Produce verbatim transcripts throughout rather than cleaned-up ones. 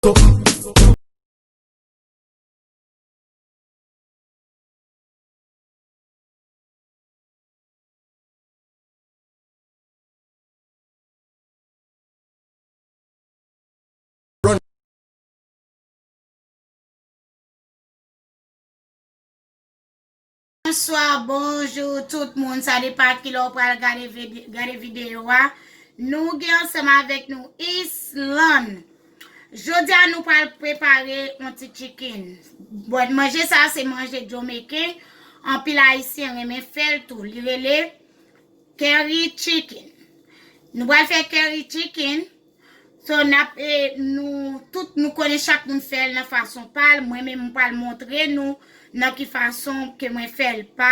Bonswa, bonjou tout moun. Sa depann kilè w pral gade vide-, gade videyo a. Nou gen ansanm avèk nou Islan. Jodi a nou pral prepare yon ti chicken. Bon, manje sa se manje Jamaican. Anpil Ayisyen renmen fè l tou. Li rele curry chicken. Nou pral fè curry chicken. So, n ap, e, nou, tout nou konnen chak moun fè l nan fason pa l. Mwen menm, m pral montre nou nan ki fason ke mwen fè l. Pa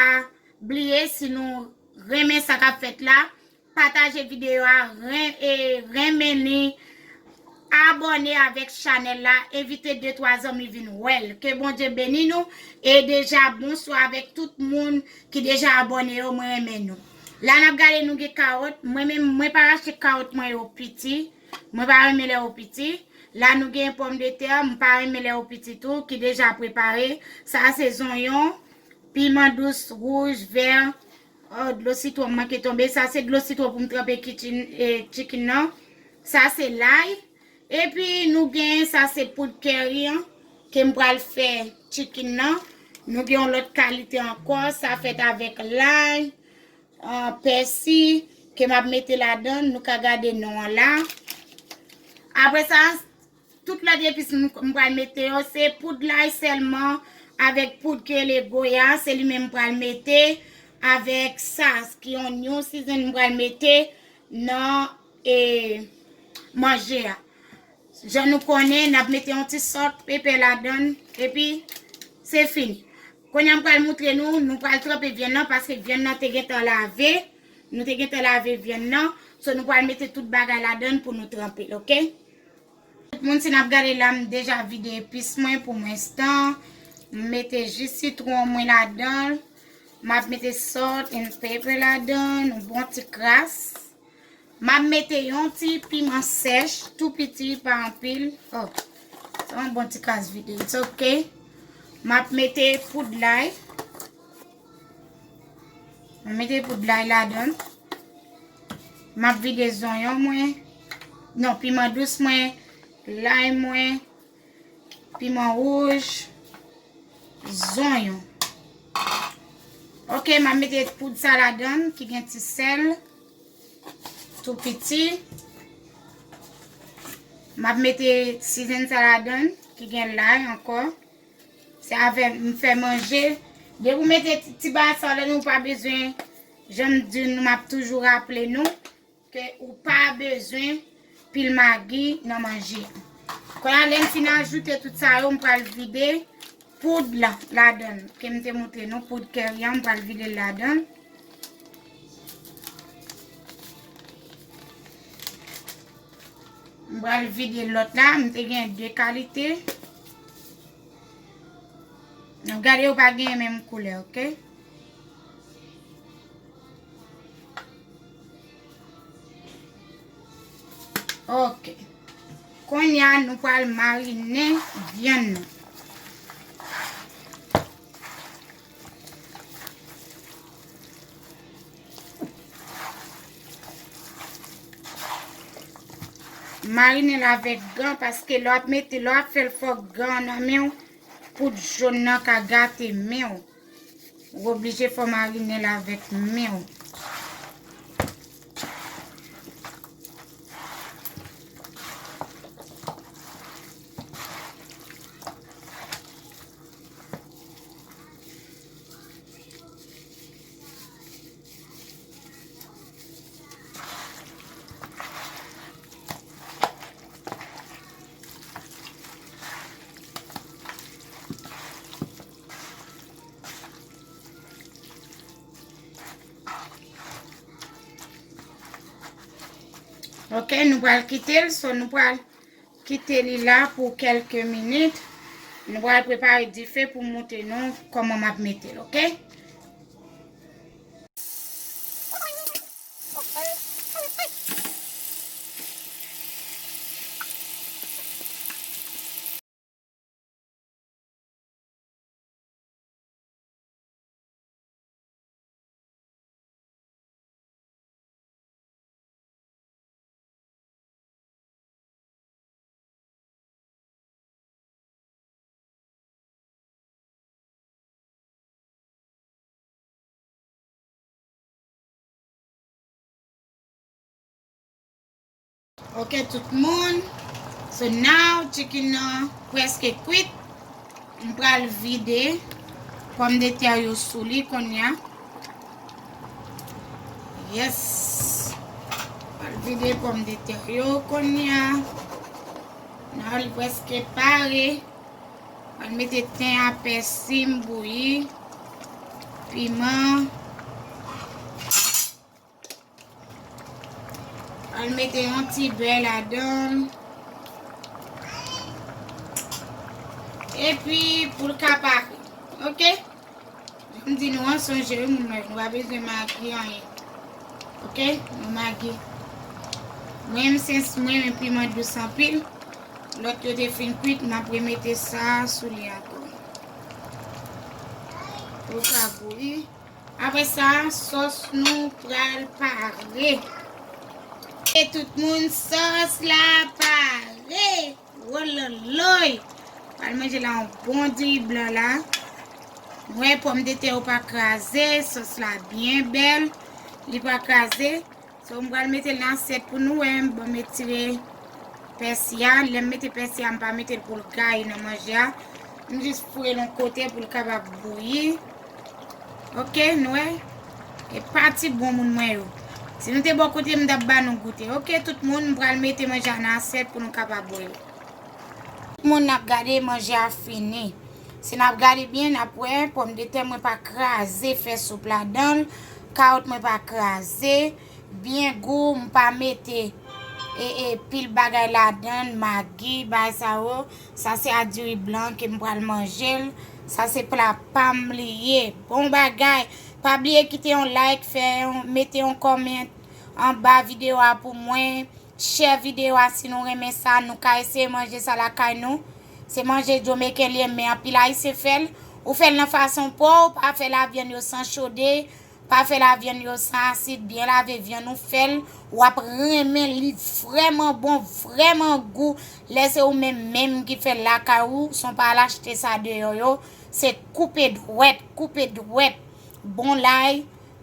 bliye, si nou renmen sa k ap fèt la, pataje videyo a, ren-, e, renmen li, abòne avèk chanèl la, envite de, twa zanmi vin wè l. Ke Bondye beni nou, e deja bonswa avèk tout moun ki deja abòne yo, mwen renmen nou. La n ap gade nou gen kawòt, mwen menm, mwen pa rache kawòt mwen yo piti, mwen pa renmen lè yo piti. La nou gen pòmdetè, m pa renmen lè yo piti tou, ki deja prepare. Sa se zonyon, piman dous, wouj, vè, oh, dlo sitwon manke tonbe. Sa se dlo sitwon pou m tranpe kitchen, e, chicken nan. Sa se lay. Epi nou gen, sa se poud curry an, ke m pral fè chicken nan. Nou gen yon lòt kalite ankò, sa fèt avèk lay, ah, pèsi, ke m ap mete ladan, nou ka gade non an la. Apre sa, tout lòt epis m, m pral mete yo, se poud lay sèlman, avèk poud ke le goya, se li menm m pral mete, avèk sa, ki yon new season m pral mete nan, e, manje a. Jan nou konnen, n ap mete yon ti salt pepper ladan, epi se fini. Kounye a m pral moutre nou, nou pral tranpe vyann nan, paske vyann nan te gentan lave. Nou te gentan lave vyann nan. So, nou pral mete tout bagay ladan pou nou tranpe l, oke? Tout moun, si n ap gade la, m deja vide epis mwen pou mwen instan. M mete ji sitwon mwen ladan. M ap mete salt and pepper ladan, yon bon ti kras. M ap mete yon ti piman sèch, tou piti, pa anpil. Oh, se yon bon ti kras vide. It's ok. M ap mete poud lay. M ap mete poud lay ladan. M ap vide zonyon mwen. Non, piman dous mwen, lay mwen, piman wouj, zonyon. Ok, m ap mete poud sa ladan ki gen ti sèl, tou piti. M ap mete season sa ladan ki gen lay ankò. Se avè m fè manje. Depi w mete ti, ti bagay sa ladan, ou pa bezwen, jan m di nou, m ap toujou raple nou, ke ou pa bezwen pil magi nan manje. Kounye a, lè m fin ajoute tout sa yo, m pral vide poud la ladan, ke m te montre nou, poud kèri an, m pral vide l ladan. M pral vide lòt la, m te gen de kalite. N ap gade yo pa gen menm koulè, ok? Ok. Kounye a, nou pral marinen vyann nan. Marinen l avèk gan, paske lè w ap mete, lè w ap fè l, fòk gan nan men w, poud jòn nan ka gate men w. Ou oblije fò marinen l avèk men w. Ok, nou pral kite l, so nou pral kite li la pou kèlke minit. Nou pral prepare dife pou m montre nou kòman m ap mete l, ok? Ok, tout moun. So now, chicken nan prèske kwit. M pral vide pòmdetè yo sou li kounye a. Yes. Pral vide pòmdetè yo kounye a. Now, li prèske pare. Pral mete ten a pèsi m bouyi. Piman. Al mete yon ti bè ladan l. Epi pou l ka pare. Ok? Jan m di nou an, sonje wi moun mwen, nou pa bezwen magi anyen. Ok? Nou magi. Mwen menm se mwen menm piman dous anpil. Lòt yo te fin kwit, m ap remete sa sou li ankò. Pou l ka bouyi. Apre sa, sòs nou pral pare. E tout moun, sòs la pare. Wololoy. Pral manje la yon bon diri blan la. M wè pòmdetè yo pa kraze, sòs la byen bèl. Li pa kraze. So, m pral mete l nan asyèt pou nou wè. Bon, m etire pèsi a. Lè m mete pèsi a, m pa mete l pou l gaye nan manje a. M jis foure l yon kote pou l kapab bouyi. Ok, nou wè? E pati bon moun mwen yo. Si nou te bò kote m, m t ap ba nou goute. Ok, tout moun, m pral mete manje a nan asyèt pou nou kapab wè l. Tout moun, n ap gade manje a fini. Si n ap gade byen, n ap wè pòmdetè mwen pa kraze, fè soup ladan l, kawòt mwen pa kraze, byen gou, m pa mete e, e, pil bagay ladan l, magi, bagay sa yo. Sa se a diri blan ke m pral manje l. Sa se pla pa m li ye. Bon bagay. Pa bliye kite yon like, fè yon, mete yon kòmant anba videyo a pou mwen. Share videyo a si nou renmen sa. Nou ka eseye manje sa lakay nou. Se manje Jamaican li ye, men anpil Ayisyen fè l. Ou fè l nan fason pa w, pa fè lavyann yo san chode. Pa fè lavyann yo san asid, byen lave vyann ou fè l, w ap renmen li vrèman bon, vrèman gou. Lè se ou menm menm ki fè l lakay ou, si w pa al achte sa deyò yo, se koupe dwèt, koupe dwèt. Bon lay,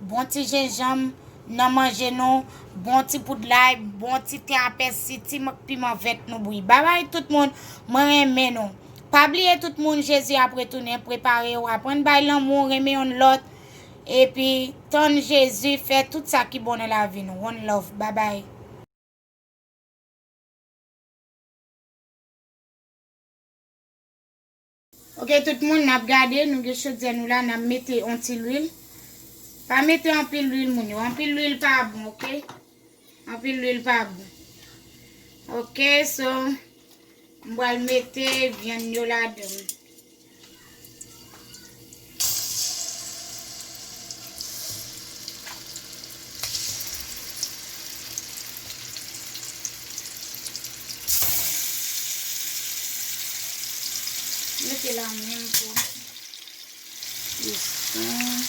bon ti jenjanm nan manje nou, bon ti poud lay, bon ti ten a pèsi, ti piman vèt nou bouyi. Babay tout moun, mwen renmen nou. Pa bliye tout moun, Jezi ap retounen, prepare w, aprann bay lanmou, renmen youn lòt. Epi, tann Jezi fè tout sa ki bon nan lavi nou. One love. Babay. Ok, tout moun, n ap gade, nou gen chodyè nou la, n ap mete yon ti lwil. Pa mete anpil lwil, moun yo. Anpil lwil pa bon, ok? Anpil lwil pa bon. Ok, so, m pral mete vyann yo ladan. Mete la menm pou plis tan,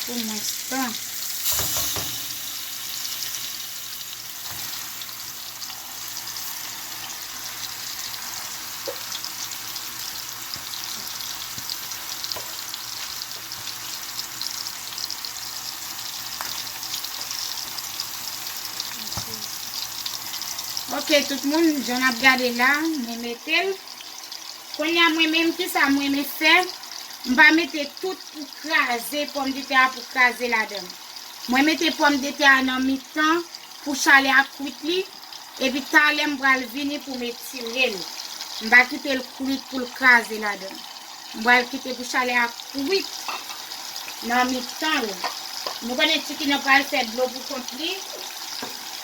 pou mwens tan. Ok, tout moun, jan n ap gade la, mwen mete l. Kounye a mwen menm, kisa mwen renmen fè? M pa mete tout pou kraze pòmdetè a pou kraze ladan l. Mwen mete pòmdetè a nan mitan pou chalè a kwit li, epi talè m pral vini pou m etire l. M pa kite l kwit pou l kraze ladan l. M pral kite pou chalè a kwit nan mitan l. Nou konnen chicken nan pral fè dlo pou kont li.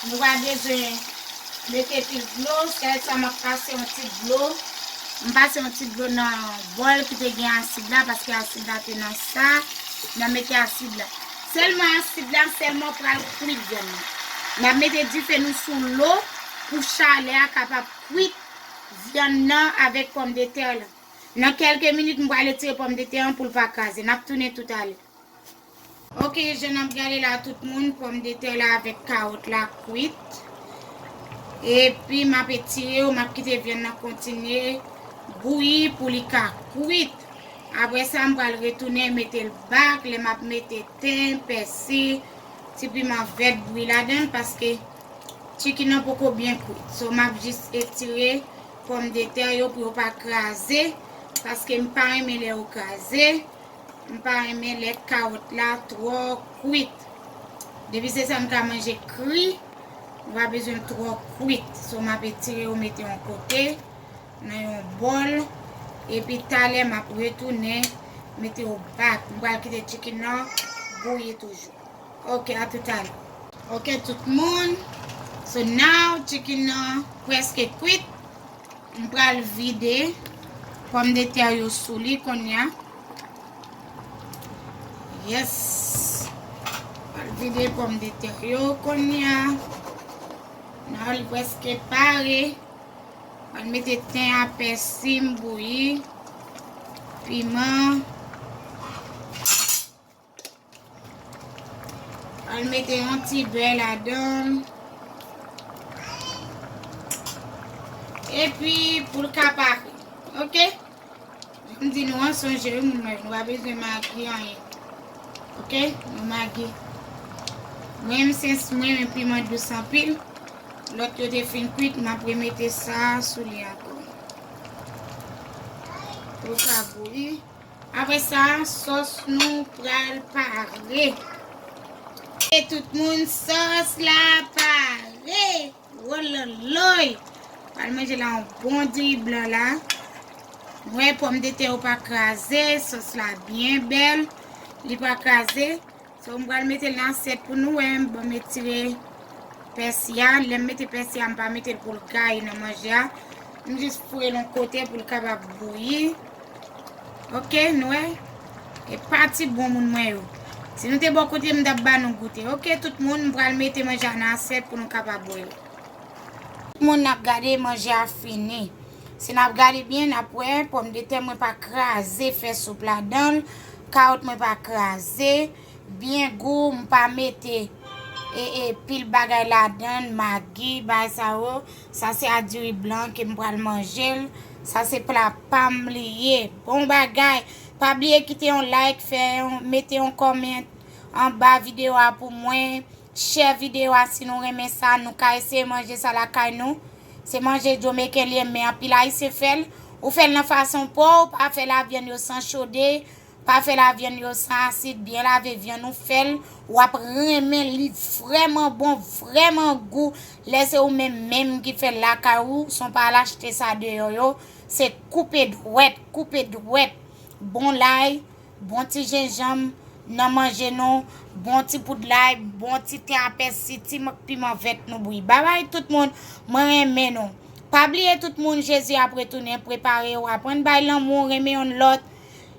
Nou pa bezwen mete pil dlo, sèl sa m ap pase yon ti dlo. M pase yon ti dlo nan bòl ki te gen asid la, paske asid la te nan sa, n a mete asid la. Sèlman asid la, sèlman pral kwit vyann nan. N ap mete dife nou sou lo pou chalè a kapab kwit vyann nan avèk pòmdetè la. Nan kèlke minit, m pral etire pòmdetè an pou l pa kraze. N ap tounen toutalè. Ok, jan n ap gade la, tout moun, pòmdetè la avèk kawòt la kwit. Epi, m ap etire yo, m ap kite vyann nan kontinye bouyi pou li ka kwit. Apre sa, m pral retounen mete l bak, lè m ap mete ten, pèsi, ti piman vèt bouyi ladan l, paske Chicken nan poko byen kwit. So, m ap jis etire pòmdetè yo pou yo pa kraze, paske m pa renmen lè yo kraze. M pa renmen lè kawòt la twò kwit. Depi se sa m ka manje kri, m pa bezwen twò kwit. So, m ap etire yo mete yon kote, nan yon bòl. Epi talè m ap retounen mete yo back. M pral kite chicken nan bouyi toujou. Ok, a toutalè. Ok, tout moun. So now, chicken nan prèske kwit. M pral vide pòmdetè yo sou li kounye a. Yes. Pral vide pòmdetè yo kounye a. Now, li prèske pare. Pral mete ten a pèsi m bouyi. Piman. Al mete yon ti bè ladan l. Epi pou l ka pare. Ok? Jan m di nou an, sonje wi, moun mwen, nou pa bezwen magi anyen. Ok? Nou magi. Mwen menm, sens mwen, men piman dous anpil. Lòt yo te fin kwit, m ap remete sa sou li ankò. Pou l ka bouyi. Apre sa, sòs nou pral pare. E tout moun, sòs la pare. Wololoy. Pral manje la yon bon diri blan la. M wè pòmdetè yo pa kraze, sòs la byen bèl. Li pa kraze. So, m pral mete l nan asyèt pou nou wè. Bon, m etire pèsi a. Lè m mete pèsi a, m pa mete l pou l gaye nan manje a. M jis foure l yon kote pou l kapab bouyi. Ok, nou wè? E pati bon moun mwen yo. Si nou te bò kote m, m t ap ba nou goute. Ok, tout moun, m pral mete manje a nan asyèt pou nou kapab wè l. Tout moun, n ap gade manje a fini. Si n ap gade byen, n ap wè pòmdetè mwen pa kraze, fè soup ladan l, kawòt mwen pa kraze, byen gou, m pa mete e, e pil bagay ladan l, magi, bagay sa yo. Sa se a diri blan ke m pral manje l. Sa se pla pa m li ye. Bon bagay. Pa bliye kite yon like, fè yon, mete yon comment anba videyo a pou mwen. Share videyo a si nou renmen sa. Nou ka eseye manje sa lakay nou. Se manje Jamaican li ye, men anpil Ayisyen fè l. Ou fè l nan fason pa w, pa fè lavyann yo san chode, pa fè lavyann yo san asid, byen lave vyann ou fè l. W ap renmen li, vrèman bon, vrèman gou. Lè se ou menm menm ki fè l lakay ou, san w pa al achte sa deyò yo. Se koupe dwèt, koupe dwèt. Bon lay, bon ti jenjanm nan manje nou, bon ti poud lay, bon ti ten a pèsi, ti piman vèt nou bouyi. Babay tout moun, mwen renmen nou. Pa bliye tout moun, Jezi ap retounen, prepare w, aprann bay lanmou, renmen youn lòt,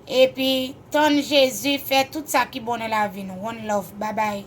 epi tann Jezi fè tout sa ki bon nan lavi nou. One love, babay.